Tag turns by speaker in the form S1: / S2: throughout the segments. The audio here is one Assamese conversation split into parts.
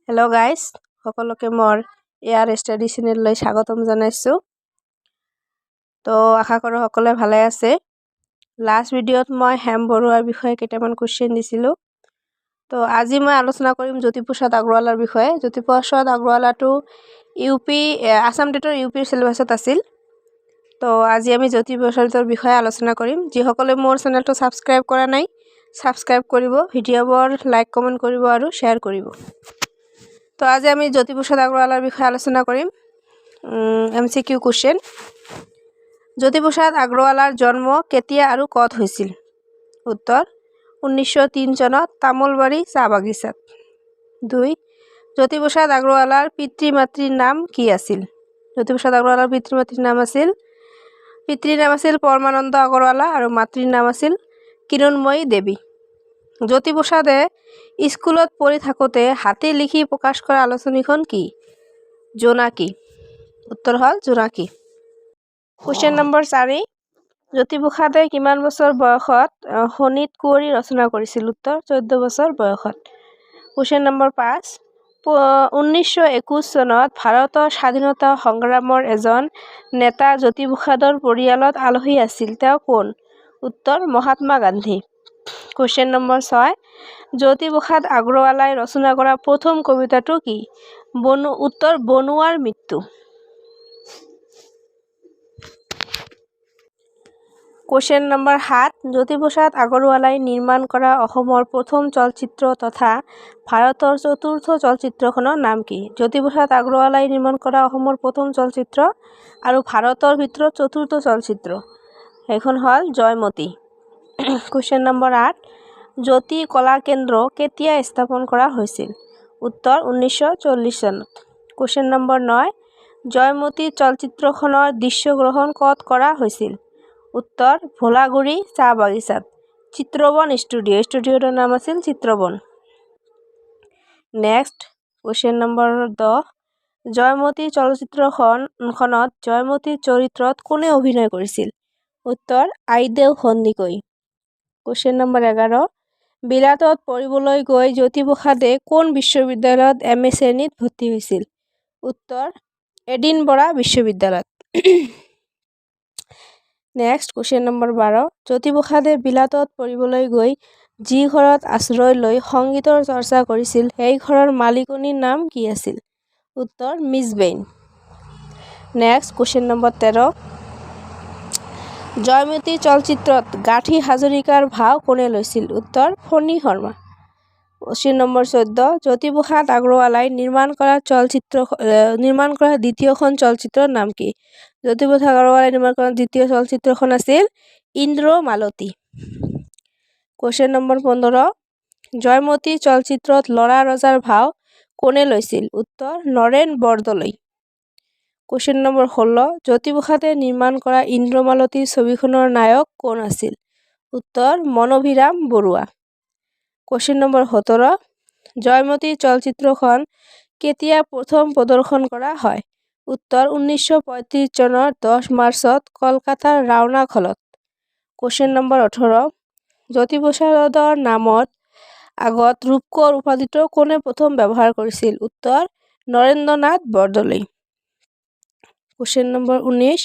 S1: হেল্ল' গাইজ, সকলোকে মোৰ এয়াৰ ষ্টাডি চেনেললৈ স্বাগতম জনাইছোঁ। তো আশা কৰোঁ সকলোৱে ভালে আছে। লাষ্ট ভিডিঅ'ত মই হেম বৰুৱাৰ বিষয়ে কেইটামান কুৱেশ্যন দিছিলোঁ। তো আজি মই আলোচনা কৰিম জ্যোতিপ্ৰসাদ আগৰৱালাৰ বিষয়ে। জ্যোতিপ্ৰসাদ আগৰৱালাটো ইউ পি আছাম টেটৰ ইউ পিৰ চিলেবাছত আছিল। তো আজি আমি জ্যোতিপ্ৰসাদৰ বিষয়ে আলোচনা কৰিম। যিসকলে মোৰ চেনেলটো ছাবস্ক্ৰাইব কৰা নাই, ছাবস্ক্ৰাইব কৰিব, ভিডিঅ'বোৰ লাইক, কমেণ্ট কৰিব আৰু শ্বেয়াৰ কৰিব। তো আজি আমি জ্যোতিপ্ৰসাদ আগৰৱালাৰ বিষয়ে আলোচনা কৰিম, এমচিকিউ কুৱেশ্যন। জ্যোতিপ্ৰসাদ আগৰৱালাৰ জন্ম কেতিয়া আৰু ক'ত হৈছিল? উত্তৰ, 1903 চনত তামোলবাৰী চাহ বাগিচাত। 2, জ্যোতিপ্ৰসাদ আগৰৱালাৰ পিতৃ মাতৃৰ নাম কি আছিল? জ্যোতিপ্ৰসাদ আগৰৱালাৰ পিতৃৰ নাম আছিল পৰমানন্দ আগৰৱালা আৰু মাতৃৰ নাম আছিল কিৰণময়ী দেৱী। জ্যোতিপ্ৰসাদে স্কুলত পঢ়ি থাকোঁতে হাতে লিখি প্ৰকাশ কৰা আলোচনীখন কি? জোনাকী। উত্তৰ হ'ল জোনাকী। কুৱেশ্যন নম্বৰ 4, জ্যোতিপ্ৰসাদে কিমান বছৰ বয়সত শোণিত কুঁৱৰী ৰচনা কৰিছিল? উত্তৰ, 14 বছৰ বয়সত। কুৱেশ্যন নম্বৰ 5, 1921 চনত ভাৰতৰ স্বাধীনতা সংগ্ৰামৰ এজন নেতা জ্যোতিপ্ৰসাদৰ পৰিয়ালত আলহী আছিল। তেওঁ কোন? উত্তৰ, মহাত্মা গান্ধী। কুৱেশ্যন নম্বৰ 6, জ্যোতিপ্ৰসাদ আগৰৱালাই ৰচনা কৰা প্ৰথম কবিতাটো কি? উত্তৰ, বনুৱাৰ মৃত্যু। কুৱেশ্যন নম্বৰ 7, জ্যোতিপ্ৰসাদ আগৰৱালাই নিৰ্মাণ কৰা অসমৰ প্ৰথম চলচ্চিত্ৰ তথা ভাৰতৰ চতুৰ্থ চলচ্চিত্ৰখনৰ নাম কি? জ্যোতিপ্ৰসাদ আগৰৱালাই নিৰ্মাণ কৰা অসমৰ প্ৰথম চলচ্চিত্ৰ আৰু ভাৰতৰ ভিতৰত চতুৰ্থ চলচ্চিত্ৰ, সেইখন হ'ল জয়মতী। কুৱেশ্যন নম্বৰ 8, জ্যোতি কলাকেন্দ্ৰ কেতিয়া স্থাপন কৰা হৈছিল? উত্তৰ, 1940 চনত। কুৱেশ্যন নম্বৰ 9, জয়মতী চলচ্চিত্ৰখনৰ দৃশ্যগ্ৰহণ ক'ত কৰা হৈছিল? উত্তৰ, ভোলাগুৰি চাহ বাগিচাত, চিত্ৰবন ষ্টুডিঅ'। ষ্টুডিঅ'টোৰ নাম আছিল Chitraban. Next question number 10, Joymoti চলচ্চিত্ৰখনত জয়মতীৰ চৰিত্ৰত কোনে অভিনয় কৰিছিল? উত্তৰ, আইদেউ সন্দিকৈ। কুৱেশ্যন নম্বৰ 11, বিলাতত পঢ়িবলৈ গৈ জ্যোতিপ্ৰসাদে কোন বিশ্ববিদ্যালয়ত এম.এ. শ্ৰেণীত ভৰ্তি হৈছিল? উত্তৰ, এডিনবৰা বিশ্ববিদ্যালয়ত। নেক্সট কুৱেশ্যন নম্বৰ 12, জ্যোতিপ্ৰসাদে বিলাতত পঢ়িবলৈ গৈ যি ঘৰত আশ্ৰয় লৈ সংগীতৰ চৰ্চা কৰিছিল, সেই ঘৰৰ মালিকনীৰ নাম কি আছিল? উত্তৰ, মিছ বেইন। নেক্সট কুৱেশ্যন নম্বৰ 13, জয়মতী চলচ্চিত্ৰত গাঁঠি হাজৰিকাৰ ভাও কোনে লৈছিল? উত্তৰ, ফণী শৰ্মা। কুৱেশ্যন নম্বৰ 14, জ্যোতিপ্ৰসাদ আগৰৱালাই নিৰ্মাণ কৰা দ্বিতীয়খন চলচ্চিত্ৰৰ নাম কি? জ্যোতিপ্ৰসাদ আগৰৱালাই নিৰ্মাণ কৰা দ্বিতীয় চলচ্চিত্ৰখন আছিল ইন্দ্ৰমালতী। কুৱেশ্যন নম্বৰ 15, জয়মতী চলচ্চিত্ৰত ল'ৰা ৰজাৰ ভাও কোনে লৈছিল? উত্তৰ, নৰেন বৰদলৈ। কুৱেশ্যন নম্বৰ 16, জ্যোতিপ্ৰসাদে নিৰ্মাণ কৰা ইন্দ্ৰমালতী ছবিখনৰ নায়ক কোন আছিল? উত্তৰ, মনোভিৰাম বৰুৱা। কুৱেশ্যন নম্বৰ 17, জয়মতী চলচ্চিত্ৰখন কেতিয়া প্ৰথম প্ৰদৰ্শন কৰা হয়? উত্তৰ, 1935 চনৰ 10 মাৰ্চত কলকাতাৰ ৰাওনাক হলত। কুৱেশ্যন নম্বৰ 18, জ্যোতিপ্ৰসাদৰ নামৰ আগত ৰূপকোঁৱৰ উপাধিটো কোনে প্ৰথম ব্যৱহাৰ কৰিছিল? উত্তৰ, নৰেন্দ্ৰনাথ বৰদলৈ। কুৱেশ্যন নম্বৰ 19,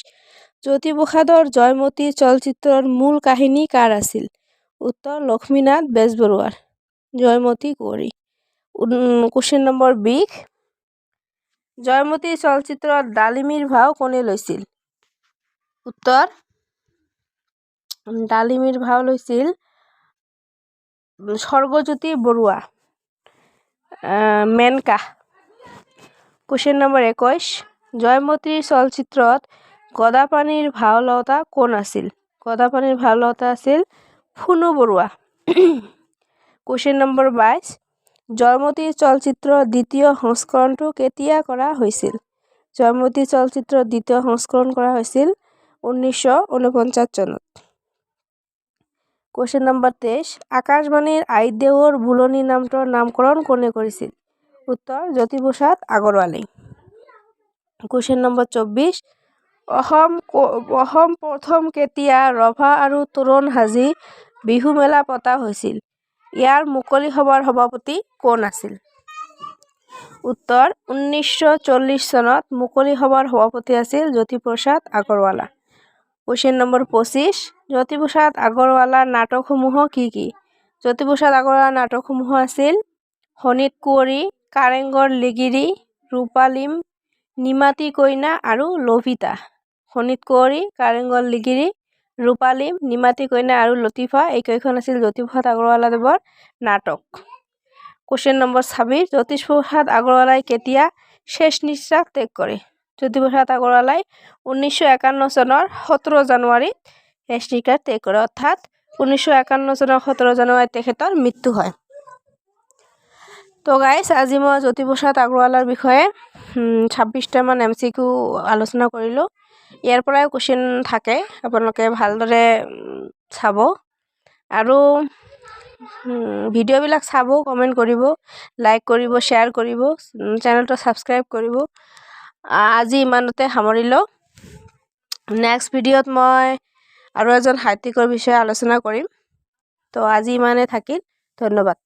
S1: জ্যোতিপ্ৰসাদৰ জয়মতী চলচ্চিত্ৰৰ মূল কাহিনী কাৰ আছিল? উত্তৰ, লক্ষ্মীনাথ বেজবৰুৱাৰ জয়মতী কুঁৱৰী। কুৱেশ্যন নম্বৰ 20, জয়মতী চলচ্চিত্ৰত ডালিমীৰ ভাও কোনে লৈছিল? উত্তৰ, ডালিমীৰ ভাও লৈছিল স্বৰ্গজ্যোতি বৰুৱা, মেনকা। কুৱেশ্যন নম্বৰ 21, জয়মতীৰ চলচ্চিত্ৰত গদাপাণিৰ ভাও লওঁতা কোন আছিল? গদাপাণিৰ ভাও লওঁতা আছিল ফুনু বৰুৱা। কুৱেশ্যন নম্বৰ 22, জয়মতী চলচ্চিত্ৰৰ দ্বিতীয় সংস্কৰণটো কেতিয়া কৰা হৈছিল? জয়মতী চলচ্চিত্ৰৰ দ্বিতীয় সংস্কৰণ কৰা হৈছিল 1949 চনত। কুৱেশ্যন নম্বৰ 23, আকাশবাণীৰ আইদেউৰ বুলনি নামটোৰ নামকৰণ কোনে কৰিছিল? উত্তৰ, জ্যোতিপ্ৰসাদ আগৰৱালাই। কুৱেশ্যন নম্বৰ 24, অসম অসম প্ৰথম কেতিয়া ৰভা আৰু তোৰণ সাজি বিহু মেলা পতা হৈছিল? ইয়াৰ মুকলি সভাৰ সভাপতি কোন আছিল? উত্তৰ, 1940 চনত মুকলি সভাৰ সভাপতি আছিল জ্যোতিপ্ৰসাদ আগৰৱালা। কুৱেশ্যন নম্বৰ 25, জ্যোতিপ্ৰসাদ আগৰৱালাৰ নাটকসমূহ কি কি? জ্যোতিপ্ৰসাদ আগৰৱালাৰ নাটকসমূহ আছিল শোণিত কুঁৱৰী, কাৰেংঘৰ লিগিৰী, ৰূপালীম, নিমাতী কইনা আৰু লভিতা। শোণিত কুঁৱৰী, কাৰেংঘৰ লিগিৰী, ৰূপালীম, নিমাতী কইনা আৰু লতিফা, এইকেইখন আছিল জ্যোতিপ্ৰসাদ আগৰৱালাদেৱৰ নাটক। কুৱেশ্যন নম্বৰ 26, জ্যোতিপ্ৰসাদ আগৰৱালাই কেতিয়া শেষ নিশ্বাস ত্যাগ কৰে? জ্যোতিপ্ৰসাদ আগৰৱালাই 1951 চনৰ 17 জানুৱাৰীত শেষ নিশ্বাস ত্যাগ কৰে, অৰ্থাৎ 1951 চনৰ 17 জানুৱাৰীত তেখেতৰ মৃত্যু হয়। তো গাইছ, আজি মই জ্যোতিপ্ৰসাদ আগৰৱালাৰ বিষয়ে 26টামান এমচিকিউ আলোচনা কৰিলোঁ। ইয়াৰ পৰাই কুৱেশ্যন থাকে, আপোনালোকে ভালদৰে চাব আৰু ভিডিঅ'বিলাক চাব, কমেণ্ট কৰিব, লাইক কৰিব, শ্বেয়াৰ কৰিব, চেনেলটো ছাবস্ক্ৰাইব কৰিব। আজি ইমানতে সামৰিলোঁ। নেক্সট ভিডিঅ'ত মই আৰু এজন সাহিত্যিকৰ বিষয়ে আলোচনা কৰিম। তো আজি ইমানে থাকিল, ধন্যবাদ।